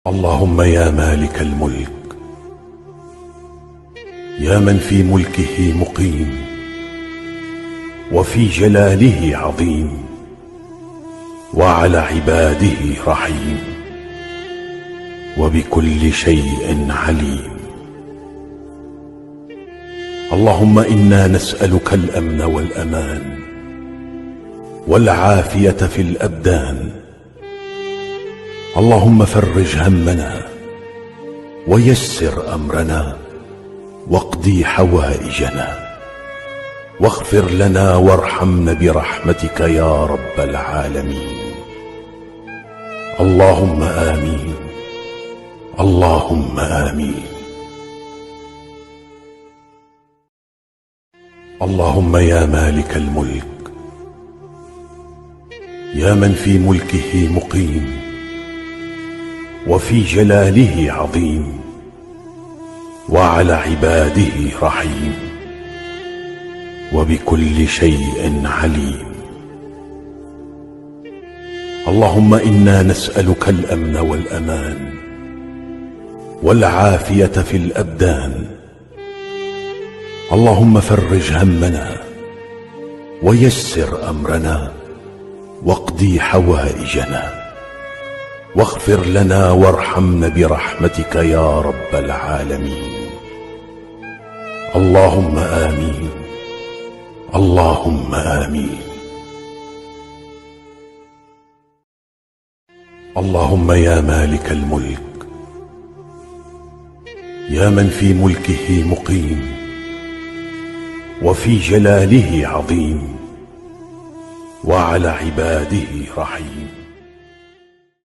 اللهم يا مالك الملك، يا من في ملكه مقيم وفي جلاله عظيم وعلى عباده رحيم وبكل شيء عليم. اللهم إنا نسألك الأمن والأمان والعافية في الأبدان. اللهم فرج همنا ويسر أمرنا واقضي حوائجنا واغفر لنا وارحمنا برحمتك يا رب العالمين. اللهم آمين، اللهم آمين. اللهم يا مالك الملك، يا من في ملكه مقيم وفي جلاله عظيم وعلى عباده رحيم وبكل شيء عليم. اللهم إنا نسألك الأمن والأمان والعافية في الأبدان. اللهم فرج همنا ويسر أمرنا واقضي حوائجنا واغفر لنا وارحمنا برحمتك يا رب العالمين. اللهم آمين، اللهم آمين. اللهم يا مالك الملك، يا من في ملكه مقيم وفي جلاله عظيم وعلى عباده رحيم.